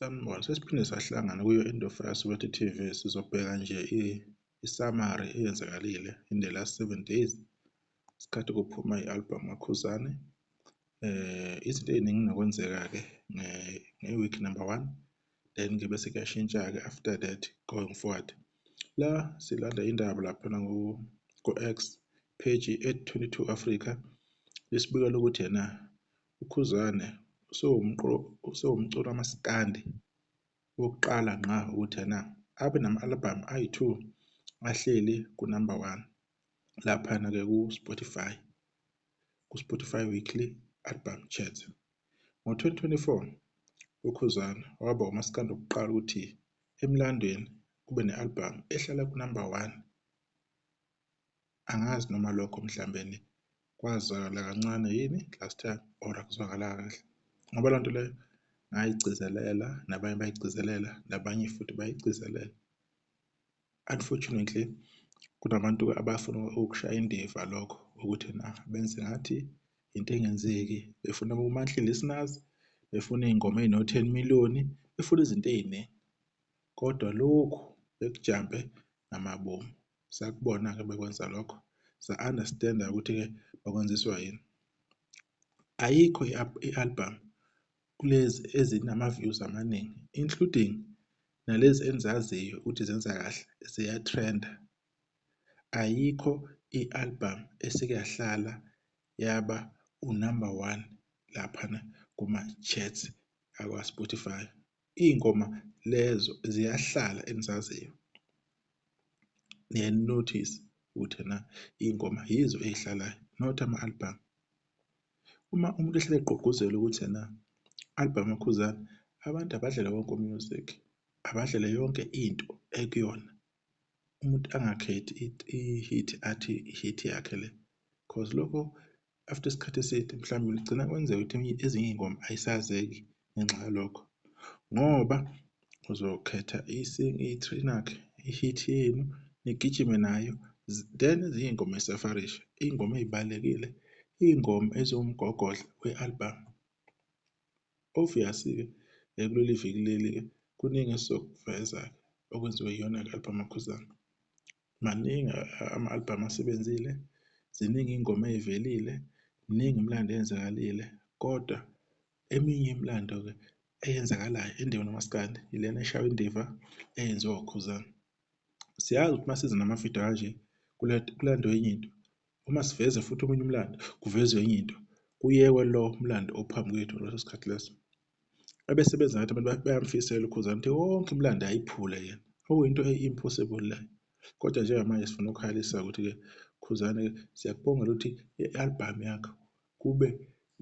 Sanibona, sesiphinde sahlangana kuyo Indofaya Soweto TV. Sizobheka nje i-summary eyenzakalile in the last 7 days, isikhathi kuphuma i-album kaKhuzani. Izinto ey'ningi nokwenzeka-ke nge-week number one, then-ke bese kuyashintsha-ke after that going forward. La silanda indaba laphana ku-X page at 22 Africa, lisibikela ukuthi yena uKhuzani usewumculo wamaskandi wokuqala ngqa ukuthi yena abe nama-album ayi-2 ahleli ku-number one laphana-ke ku-Spotify, ku-Spotify Weekly Album Chart. Ngo-2024 uKhuzani waba umaskandi wokuqala ukuthi emlandweni kube ne-album ehlala ku-number one. Angazi noma lokho mhlawumbe kwazwakala kancane yini last time or akuzwakalanga kahle, ngoba loo nto leyo ngayigcizelela, nabanye bayigcizelela, nabanye futhi bayigcizelela. Unfortunately, kunabantu abafuna ukushaya indiva lokho, ukuthi na benze ngathi into engenzeki, befuna ama-monthly listeners, befuna iy'ngoma ey'no-10 million, befuna izinto ey'ningi, kodwa lokhu bekujampe ngamabomu. Sakubona-ke bekwenza lokho, sa-understand-a ukuthi-ke bakwenziswa yini. Ayikho i-album kulezi ezinama-views amaningi, including nalezi enizaziyo ukuthi zenza kahle, ziyatrenda, ayikho i-album esike yahlala yaba u-number one laphana kuma-charts akwa-Spotify. Iy'ngoma lezo ziyahlala enizaziyo, niyayi-notice ukuthi ena iy'ngoma yizo ey'hlalayo, not ama-album. Uma umuntu ehlale egqugquzela ukuthi ena album kaKhuzani, abantu abadlale wonke u-music, abadlale yonke into ekuyona, umuntu angakhethi i-hit athi i-hit yakhe le, cause lokho after isikhathi eside mhlawumbe kugcina kwenzeka ukuthi ezinye iy'ngoma ayisazeki ngenxa yalokho, ngoba uzokhetha i-trinakhe i-hit yenu nigijime nayo, then ezinye iy'ngoma y'safarishe, iy'ngoma ey'balulekile, iy'ngoma eziwumgogodla we-album. Obviously-ke kuleli viki leli-ke kuningi esizokuveza okwenziwe iyona-ke i-album kaKhuzani. Maningi ama-album asebenzile, ziningi iy'ngoma ey'velile, miningi imilando eyenzakalile, kodwa eminye imilando-ke eyenzakalayo endaweni kamaskandi ilena eshaywa indiva eyenziwa uKhuzani. Siyazi ukuthi masiza namavidiyo kanje kulandwa enye into, uma siveza futhi omunye umlando kuvezwe enye into, kuyekwe lo mlando ophambi kwethu ngaleso sikhathi leso. Abesebenza ngathi abantu bayamfisela uKhuzani ukuthi wonke imilando ayiphule yena, okuyinto e-impossible leyo. Kodwa njengamanje sifuna ukukhalisa ukuthi-ke Khuzani-ke siyakubongela ukuthi i-album yakho kube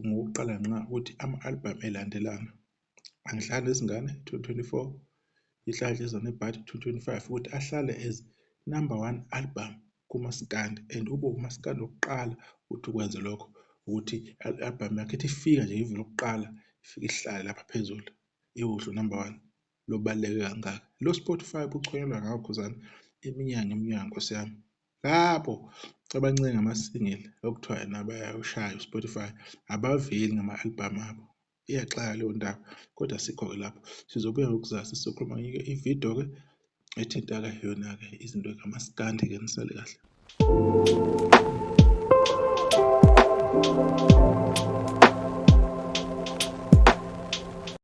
ngokuqala ngqa ukuthi ama-album elandelana. Angihlali Nezingane 2024, Inhlanhla Eza Nebhadi 2025, ukuthi ahlale as number one album kumaskandi and ube umaskandi wokuqala ukuthi ukwenze lokho, ukuthi i-album yakhe ithi ifika nje ivele okokuqala ifike ihlale lapha phezulu iwudlu number one lobaluleke kangaka. Lo Spotify buchonyelwa ngawo Khuzani iminyaka ngeminyaka, Nkosi yami. Labo abancenga ama-single okuthiwa yena bayawushaya u-Spotify abaveli ngama-album abo. Iyaxaka leyo ndaba, kodwa sikho-ke lapho. Sizobuya ngokuzayo sizokhuluma ngenye ividiyo-ke ethinta-ke yona-ke izinto kamaskandi-ke. Nisale kahle.